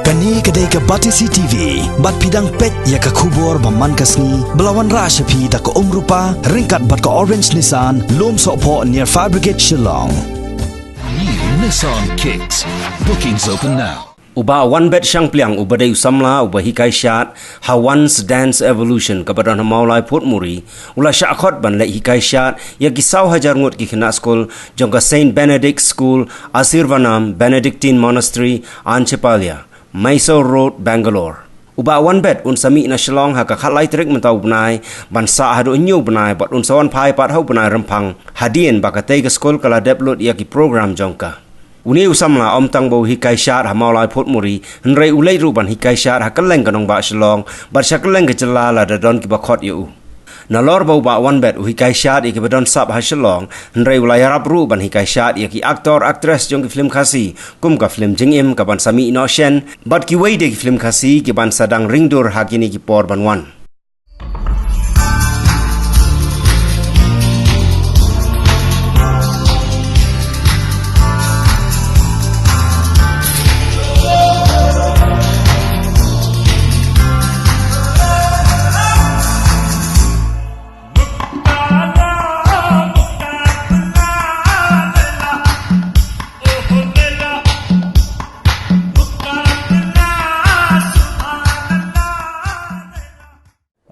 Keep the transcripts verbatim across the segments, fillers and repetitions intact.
Kane ka dei ka Batesi T V, bad phi dang peit ïa ka khubor ba man ka sngi, ba la wanrah sha phi da ka Umrupa, ryngkat bad ka Orange Nissan, Lum Sohphoh near Fire Brigade Shillong. New Nissan Kicks. Bookings open now. U Bah Wanbet Shangpliang uba dei u samla uba hikai shad ha Once Dance Evolution kaba don ha Mawlai Portmuri, u la shah khot ban leit hikai shad ïa ki saw hajar ngut ki khynnah skul jong ka Saint Benedict School, Asirvanam Benedictine Monastery, Anchapalia, Mysore Road, Bangalore. U Bah Wanbet un sa mih na Shillong ha ka khatlai tarik mynta u bnai ban sah haduh hynñiew bnai bad un sa wan phai pat ha u bnai Rymphang hadien ba katei ka skul ka la dep lut ïa ki program jong ka. Une u samla ym tang ba u hikai shad ha Mawlai Portmuri, hynrei u leit ruh ban hikai shad ha kylleng ka nongbah Shillong bad sha kylleng ka jylla lada don kiba khot ïa u. Nalor ba u Bah Wanbet u hikai shad ïa kiba don sap ha Shillong, hynrei u la ïarap ruh ban hikai shad ïa ki actor actress jong ki film Khasi, kum ka film Jingim kaban sa mih noh shen, bad kiwei de ki film Khasi kiban sa dang ring dur ha kine ki por ban wan.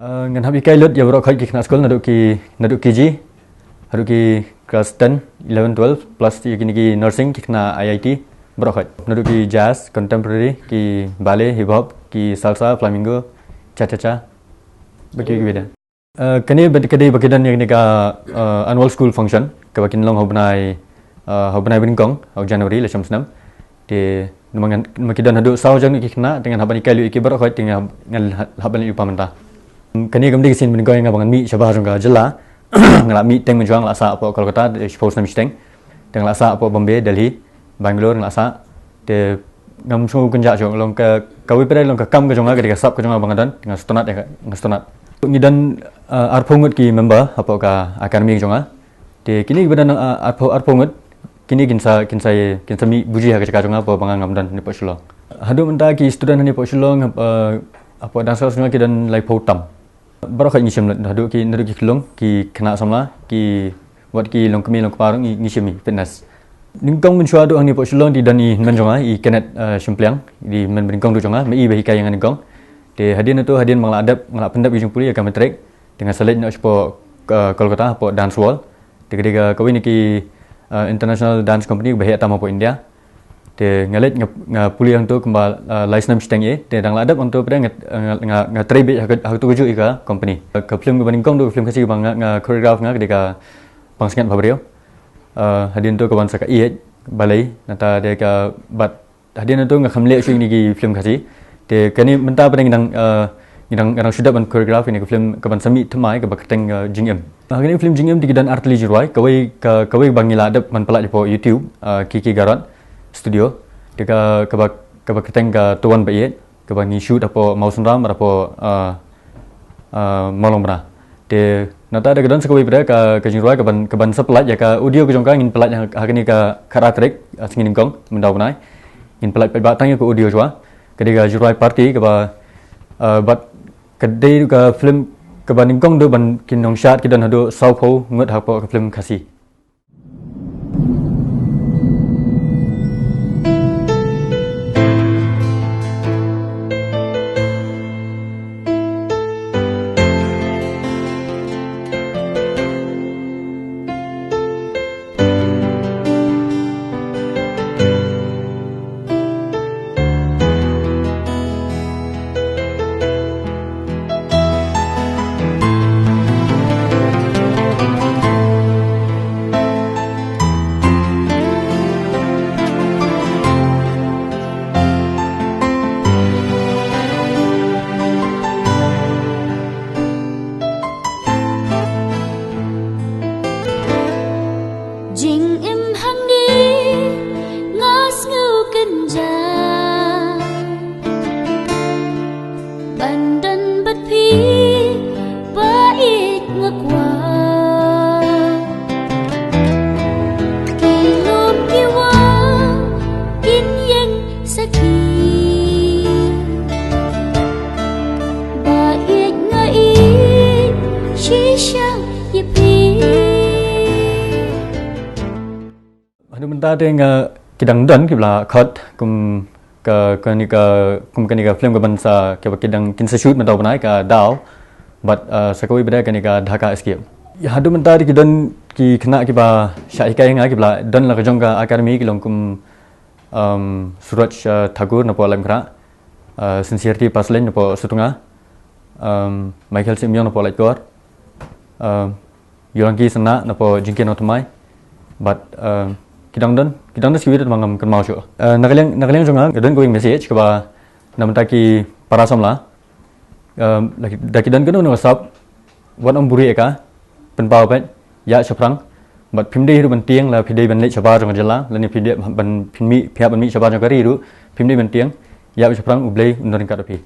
Uh, ngan hap hikai lut ïa baroh khoit ki khynnah skul naduh ki, naduh K G haduh ki class ten, eleven, twelve, plus ïa kine ki nursing, ki khynnah I I T, baroh khoit. Naduh ki jazz, contemporary, ki ballet, hip hop, ki salsa, flamingo, cha cha cha. Bad ki, ki bida. Uh, kane bad ka dei ba ki don ïa kane ka, uh, annual school function kaba kin long ha u bnai, uh, ha u bnai ba nyngkong, ha u January, la shem snem. Te namar ngan, namar ki don haduh saw hajar ngut ki khynnah, te ngan hap ban hikai lut ïa ki baroh khoit, te ngan hap ban leit lypa mynta. Kane kam dei ka sien ba nyngkong ïa nga ba ngan mih shabar jong ka jylla. Nga la mih teng mynshwa, nga la sah hapoh Kolkata, eh, shiphew snem shiteng. Te nga la sah hapoh Bombay, Delhi, Bangalore, nga la sah. Te ngam sngew kynjah shuh, long ka, kawei pat de long ka kam ka jong nga, ka dei ka sap ka jong nga ba nga don, nga sngewtynnat ïa ka, nga sngewtynnat. Ngi don, eh, arphew ngut ki member hapoh ka academy ka jong nga. Te kine kiba don, eh, arphew, arphew ngut, kine kin sa, kin sa, kin sa mih buji ha ka jaka jong nga, hapoh ba nga ngam don hangne hapoh Shillong. Haduh mynta ki student hangne hapoh Shillong, eh, hapoh dance class jong nga ki don laiphew tam. Baroh khoit ngi shim lut, haduh ki, haduh ki khyllung, ki khynnah samla, ki, wat ki longkmie longkpa ruh ngi, ngi shim ïa ki fitness. Nyngkong mynshwa haduh hangne hapoh Shillong te don i hynmen jong nga, i Kenneth, eh, Shympliang, i hynmen ba nyngkong haduh jong nga, ma i ba hikai ïa nga nyngkong. Te hadien hato, hadien ba nga la dep, nga la pyndep ïa ka jingpule ïa ka matric, te nga sa leit noh shapoh, eh, Kolkata, hapoh Dance World. Te ka dei ka, kawei na ki, eh, international dance company ba heh tam hapoh India. Te nga leit nga, nga pule hangto kumba, eh, lai snem shiteng ïa, te dang la dep hangto pat de nga, nga, nga, nga trei beit ha ka, ha kato kajuh ïa ka company. Ka film kaba nyngkong haduh, ka film Khasi kaba nga, nga choreograph nga ka dei ka Pansngiat Bhabriew. Eh, hadien hato kaban sa ka Ïeit, ballet, nangta de ka bad hadien hato nga kham leh shuh ïa kine ki film Khasi. Te kane mynta pat de ngi dang, eh, ngi dang, ngi dang shu dep ban choreograph ïa kane ka film kaban sa mih thymmai kaba kyrteng, eh, Jingim. Ha kane ka film Jingim te ki don artylli jingrwai, kawei ka, kawei ba ngi la dep ban pyllait hapoh YouTube, eh, Kiki Garot Studio. Te ka, kaba, kaba kyrteng ka To Wan Ba Ïeit, kaba ngi shoot hapoh Mawsynram bad hapoh, eh, eh, Mawlyngbna. Te nangta de ka don sa kawei pat de ka, ka jingrwai kaban, kaban sa pyllait ïa ka audio ka jong ka, ngin pyllait ha, ha kane ka khatar tarik, eh, sngi nyngkong, mynta u bnai. Ngin pyllait paidbah tang ïa ka audio shuwa. Ka dei ka jingrwai Party kaba, eh, bad ka dei ka film kaba nyngkong haduh ban ki nongshad ki don haduh sawphew ngut hapoh ka film Khasi. Mynta te nga ki dang don ki ba la khot kum ka, kane ka, kum kane ka film ka ban sa, ki ba ki dang kin sa shoot mynta u bnai, ka Daw. Bad, uh, sa kawei pat kane ka Dhaka Escape. Ïa, haduh mynta te ki don ki khynnah ki ba shah hikai nga, ki ba la don la ka jong ka academy, ki long kum, um, Suraj, uh, Thakur na poh Laitumkhrah, uh, Sincerity Paslein na poh Sutnga, um, Michael Simion na poh Laitkor, um, Yolangki Sanna na poh Jingkiar Nongthymmai. Bad, um, ki dang don, ki dang don sa kiwei te ba ngam kynmaw shuh. Uh, na ka liang, na ka liang jong nga, ka don ka wei message ka ba na bynta ki para samla. Um, da ki, da ki don kano kano ka sap, wat ym buhrieh ïa ka, pynpaw pat, ïaid shaphrang. Bad phim dei ruh ban tieng la phi dei ban leit shabar jong ka jylla, lane phi dei ban, phin mih, phi hap ban mih shabar jong ka ri ruh, phim dei ban tieng, ïaid shaphrang, U Blei un don ryngkat bad phi.